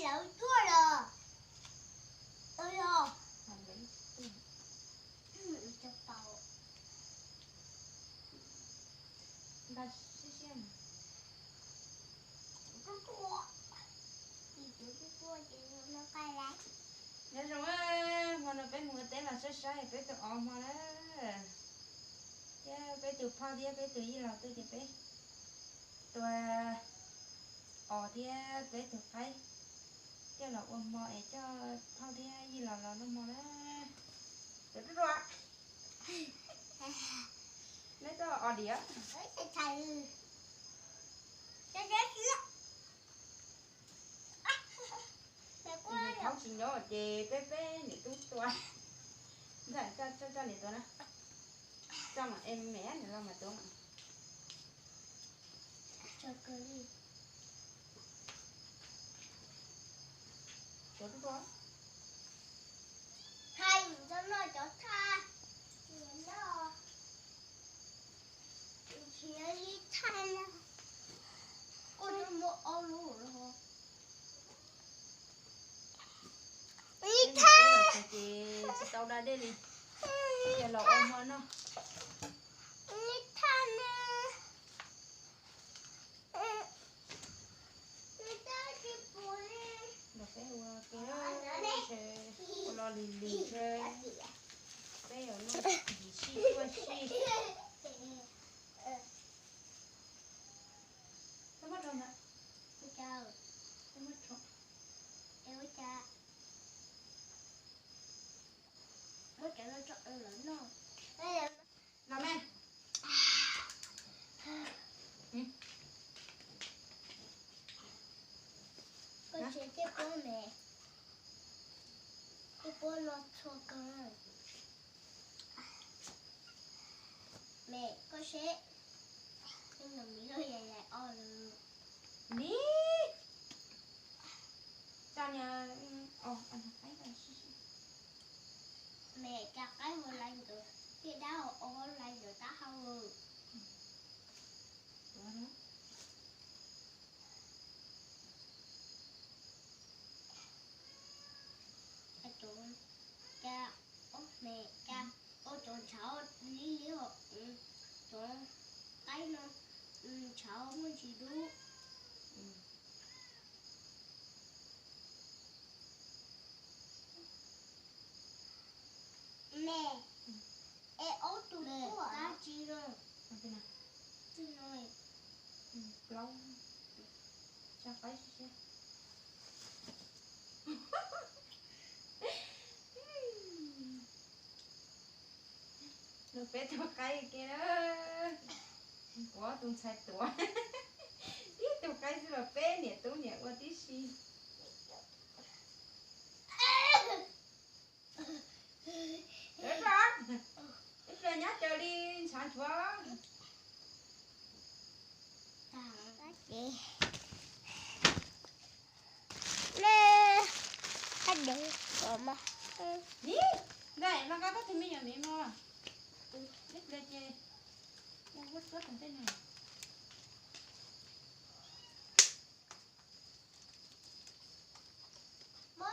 Lawv tuaj los. Ov, nyob zoo, hmo no peb mus ua teb los saib saib peb tus os hmo na, thiab peb tus phauj thiab peb tus yij laus tuaj ces peb tua os thiab peb tus qaib coj los ua hmo es coj phauj thiab yij laus los noj hmo na. Cov tub tua, neb tuaj os diam. Thaum tsis nyob ces peb peb niam tub tua, ntxawm coj coj niam tua na, coj mam es mem niam los mam tua. Cov tub tua, hais cov no cov thaj, niam no, nrhiav ib thaj na, koj muaj ob lub los. Ib thaj ces tsis tau da dej li, ces los ua hmo noj. Ib thaj na. Los peb ua ke, ua los lig lig ntshe peb yuav luaj ntsis sij tuaj sij. Muab rau ntawd. Muab rau. Muab cov no tso lawv noj. Los me. Koj seb tej pob me, tej pob no txhua kawg. Me, koj seb, me, cas qaib ua laiv ntawd, tej dab ua laiv ntawd tab hau. Cas, ob me, cas ua cov ntshav li li os, cov qaib no ntshav muaj ntsis dub. Me, es ob tug tuaj dab tsi no? Plaub, tsa qaib siab siab. Los peb tus qaib ke na, kuv ob tug ntxhais tuav, ib tug qaib xwb los peb niam tub niam ua tib si. Ib pliag nyob caw li ntshav nchuav. Ib pliag ces ua huab tuab tom tej no. Ua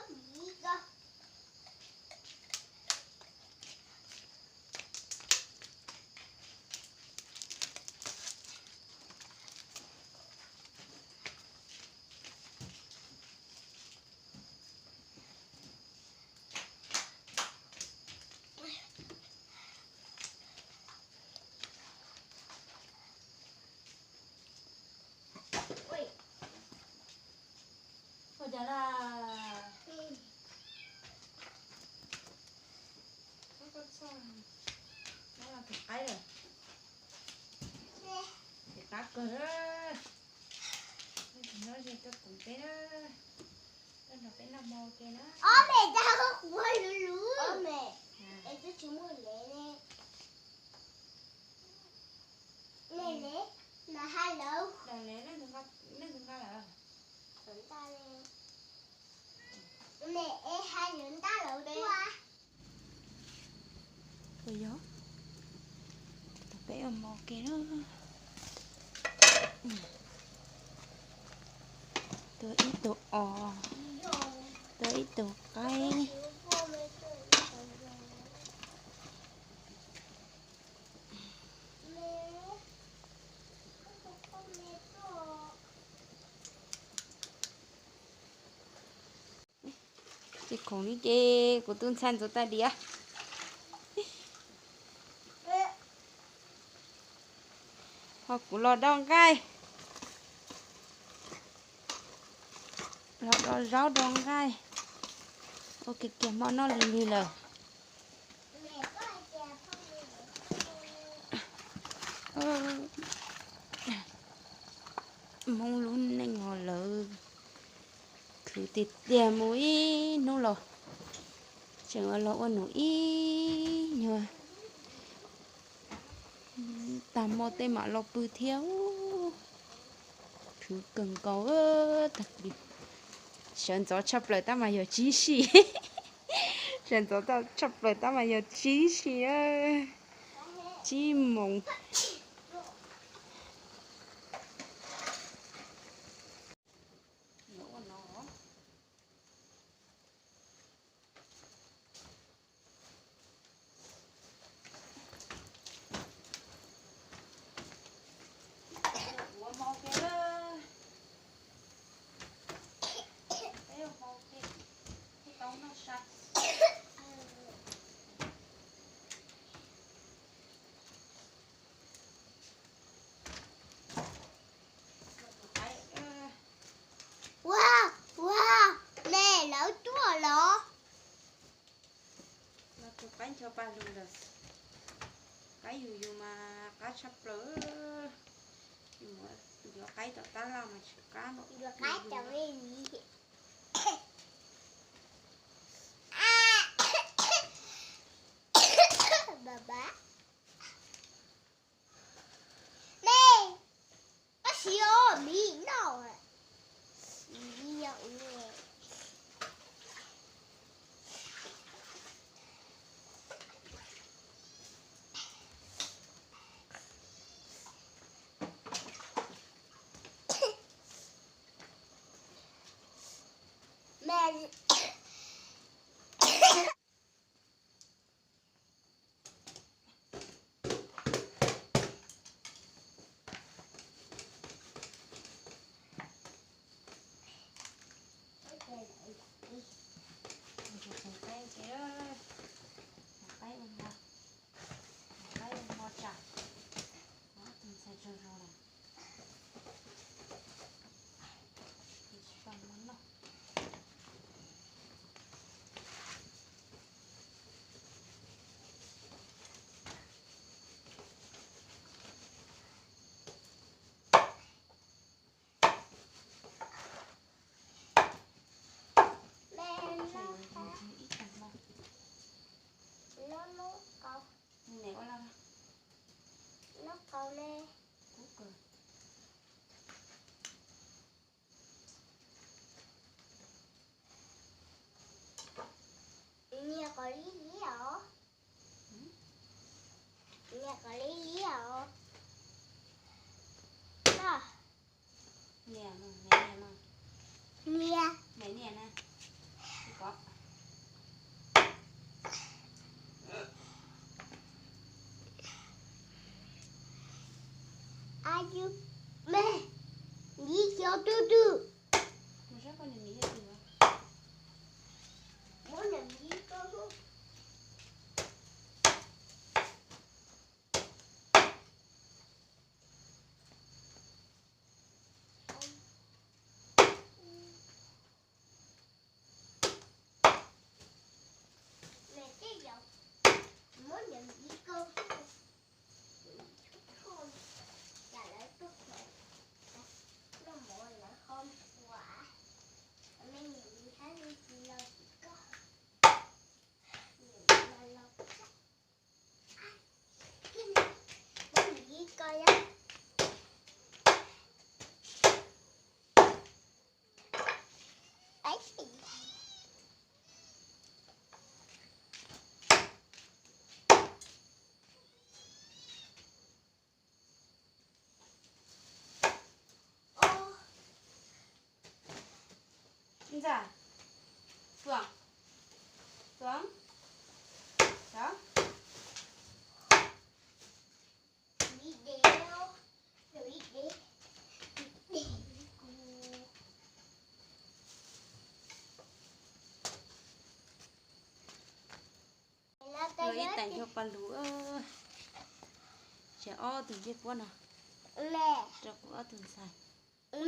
cas na? Koj txog, no los tus qaib lawm. Tus qaib kawg. Nyob ze tuaj koom peb na. Tuaj nrog peb noj hmo ua ke na. Ob me, cas kuv luv luv. Ob me, es twb tsis muaj lev ne. Me lev, mas hais lawv. Lev, lev, nej tus nqa lawm. Me es hais lawv ntaj lawv tuaj. Ua yog, tus peb ua hmo ke na. Tua ib tug os. Tau ib tug qaib. Ces khoom li ces kuv tus ntxhais ntxuav tag diav. Ho kuv los do nqaij, los do zaub do nqaij, ua kiag kiag hmo noj lig lig lawm. Hmoob lub neej ho lawv khwv tiag tiag, mus ib hnub los tseem los ua num ib nyuag. Tag hmo tej mam los pw thiab. Khwv kawg nkaus tag kis. Sawv ntxov tshaj plaws tab mas yog tsib si. Sawv ntxov tshaj plaws tab mas yog tsib si, tsib moos. Ua, ua, me lawv tuaj los. Los tus qaib ncho paj lug lawm. Qaib yus yus mas qab tshaj plaws. Yus yuav qaib tom tab laj mas tsis qab npaum. Yuav qaib tom me li. Baba. Me, koj siv os, miv noj. Nias qhov lib liab os. Nias qhov lib liab os. Nias, nias, nias. Nias. Nias, nias na. Kov. Ab, me, lib xyov twg twg. Muab niam lib koj. Muab niam lib koj. Cas lawv tuaj khaws noj mov lawv ho ua, me niam lib hab me tsis los tsis koj, niam lib los los, muab niam lib koj yom. Ntxa, Tuam, tuam, tuam. Los ib teem cov pas lug, tseg ob tug ncej puab no rau kuv ob tug ntxhais. Rau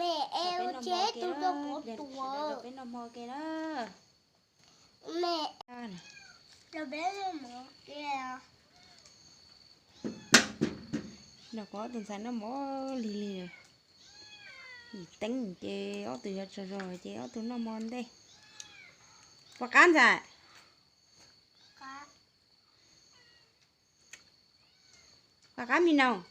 peb noj hmo ke na, pliag sawv daws rau peb noj hmo ke na. Rau kuv ob tug ntxhais noj mov lig lig. Yim teeb ces ob tug yuav tsaug zog ces ob tug noj hmo ntej. Puas qab ntxhais? Puas qab mi naus?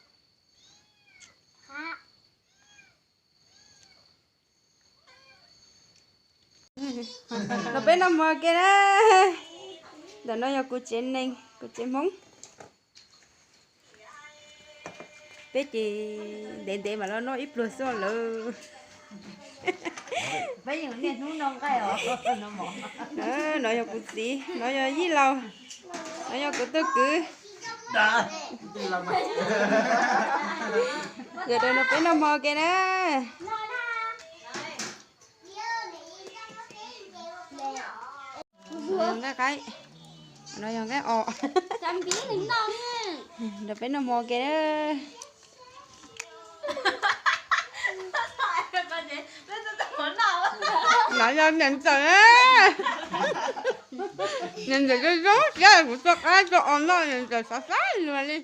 Los peb noj hmo ke na. Ntawm no yog kuv tsev neeg, kuv tsev Hmoob. Peb ces ntev ntev mam los noj ib pluag xwb lawm. No yog kuv txiv, no yog yij laus, no yog kuv tub kwv. Sawv daws no peb noj hmo ke na. No yog nqaij qaib, no yog nqaij os. Rau peb noj hmo ke na. No yog niam ntxawm, niam ntxawm zoo zoo siab kuv tso qaib tso os noj, niam ntxawm xav xav luag li.